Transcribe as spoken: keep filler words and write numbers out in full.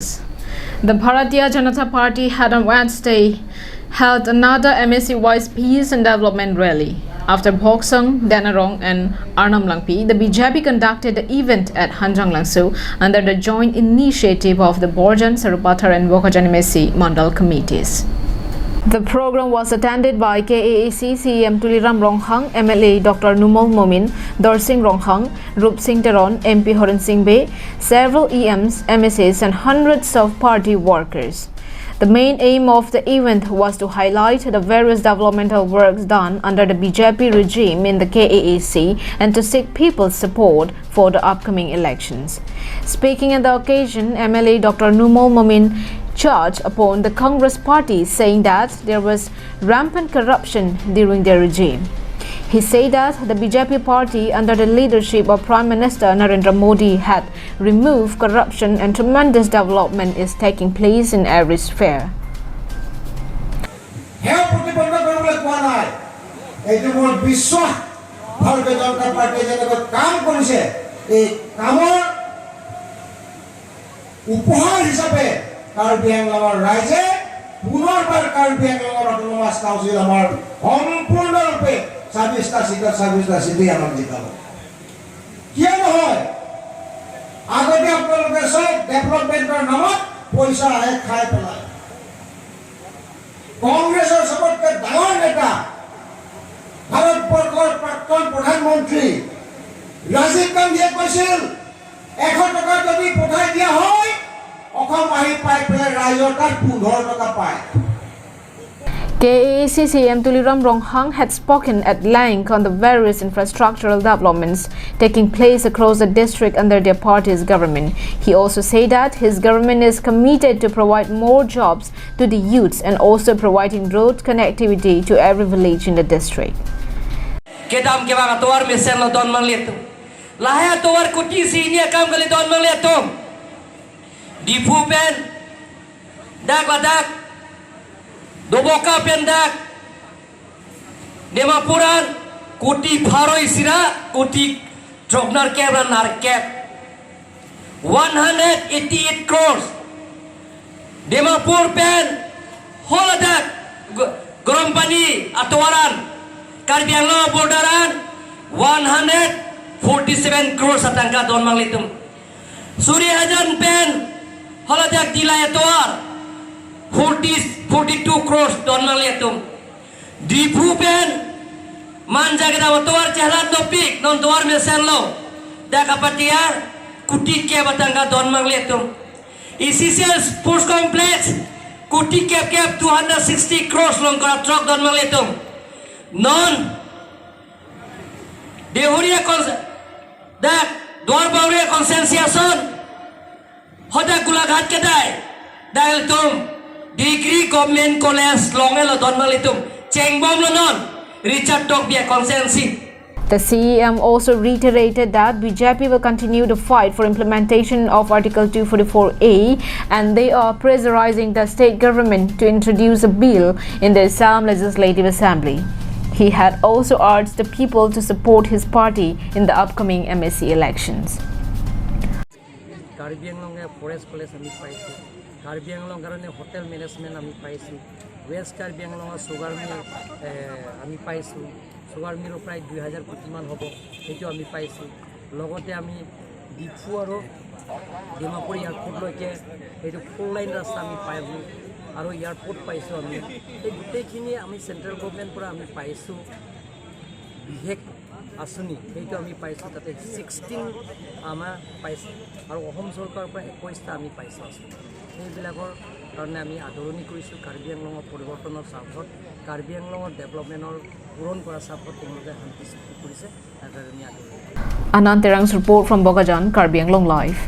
The Bharatiya Janata Party had on Wednesday held another M A C-wise peace and development rally. After Bhoksang, Denarong and Arnam Langpi, the B J P conducted the event at Hanjanglangso under the joint initiative of the Borjan, Sarupathar and Bokajan M A C Mandal committees. The program was attended by K A A C C E M Tuliram Ronghang, M L A Doctor Numal Momin, Dorsing Ronghang, Rupsing Teron, M P Horen Sing Bey, several E Ms, M A Cs and hundreds of party workers. The main aim of the event was to highlight the various developmental works done under the B J P regime in the K A A C and to seek people's support for the upcoming elections. Speaking at the occasion, M L A Doctor Numal Momin charged upon the Congress party, saying that there was rampant corruption during their regime. He said that the B J P party under the leadership of Prime Minister Narendra Modi had removed corruption and tremendous development is taking place in every sphere. সেয়া প্ৰতিপন্ন কৰিবলৈ কোৱা নাই। এইটো মোৰ বিশ্বাস, ভাৰতীয় জনতা পাৰ্টীয়ে যেনেকৈ কাম কৰিছে, এই কামৰ উপহাৰ হিচাপে কাৰ্বি আংলঙৰ ৰাইজে পুনৰবাৰ কাৰ্বি আংলঙৰ অট'নমাছ কাউন্সিল আমাৰ সম্পূৰ্ণৰূপে ছাব্বিছটা ছিটত ছাব্বিছটা ছিটেই আমাক জিকাব। কিয় নহয়? আগতে আপোনালোকে চাওক, ডেভেলপমেণ্টৰ নামত পইচা আহে খাই পেলাই। কংগ্ৰেছৰ চবতকৈ ডাঙৰ নেতা, ভাৰতবৰ্ষৰ প্ৰাক্তন প্ৰধানমন্ত্ৰী ৰাজীৱ গান্ধীয়ে কৈছিল, এশ টকা যদি পঠাই দিয়া হয়, অসম আহি পাই পেলাই ৰাইজৰ তাত পোন্ধৰ টকা পায়। K A A C C E M Tuliram Ronghang had spoken at length on the various infrastructural developments taking place across the district under their party's government. He also said that his government is committed to provide more jobs to the youths and also providing road connectivity to every village in the district. Kedam kevang atovar mesenlo don manglitum. Lahai atovar kuti si ini akam kali don manglitum. Diphu pen dak ladak, Doboka pen dak, Dimapur an kuti pharo isi ra kuti throknerkep ra nerkep, one hundred eighty eight crores. Dimapur pen haladak Gorompani atovar an, Karbi Anglong border an one hundred forty seven crores atangka don manglitum. Surihajan pen haladak Dillai atovar forty, forty two crores don manglitum. Diphu pen Manja kedam atovar chehlan dopik, non tovar mesenlo. Dak Kapatia kuti kep atangka don manglitum. E C C L Sports Complex kuti kep kep two hundred sixty crores longkora throk don manglitum. Non Dehuria dak Duarbagori constituency ason hadak Golaghat kedai, dak ilitum Degree Government College longelo don manglitum, chengbomlo non Richard Tokbi a constituency. The C E M also reiterated that B J P will continue the fight for implementation of Article two forty-four A and they are pressurizing the state government to introduce a bill in the Assam Legislative Assembly. He had also urged the people to support his party in the upcoming M A C elections. Karbi আংলঙে forest college আমি পাইছোঁ, কাৰ্বি আংলং কাৰণে hotel management আমি পাইছোঁ, ৱেষ্ট কাৰ্বি আংলঙৰ sugar meal আমি পাইছোঁ, চুগাৰ মিলৰ প্ৰায় দুই হাজাৰ কোটিমান হ'ব, সেইটো আমি পাইছোঁ। লগতে আমি ডিফু আৰু ডিমাপুৰ এয়াৰপৰ্টলৈকে সেইটো ফ'ৰ লাইন ৰাস্তা আমি পাইছোঁ আৰু এয়াৰপৰ্ট পাইছোঁ আমি। এই গোটেইখিনি আমি চেণ্ট্ৰেল গভৰ্ণমেণ্টৰ পৰা আমি পাইছোঁ। বিশেষ আঁচনি সেইটো আমি পাইছোঁ, তাতে ছিক্সটিন আমাৰ পাইছোঁ আৰু অসম চৰকাৰৰ পৰা একৈছটা আমি পাইছোঁ আঁচনি। সেইবিলাকৰ কাৰণে আমি আদৰণি কৰিছোঁ। কাৰ্বি আংলঙৰ পৰিৱৰ্তনৰ স্বাৰ্থত, কাৰ্বি আংলঙৰ ডেভেলপমেণ্টৰ পূৰণ কৰাৰ স্বাৰ্থত তেওঁলোকে শান্তি চুক্তি কৰিছে, তাৰ কাৰণে আমি আদৰণি কৰিছোঁ। Anand Terang's report from Bokajan, Karbi Anglong Live.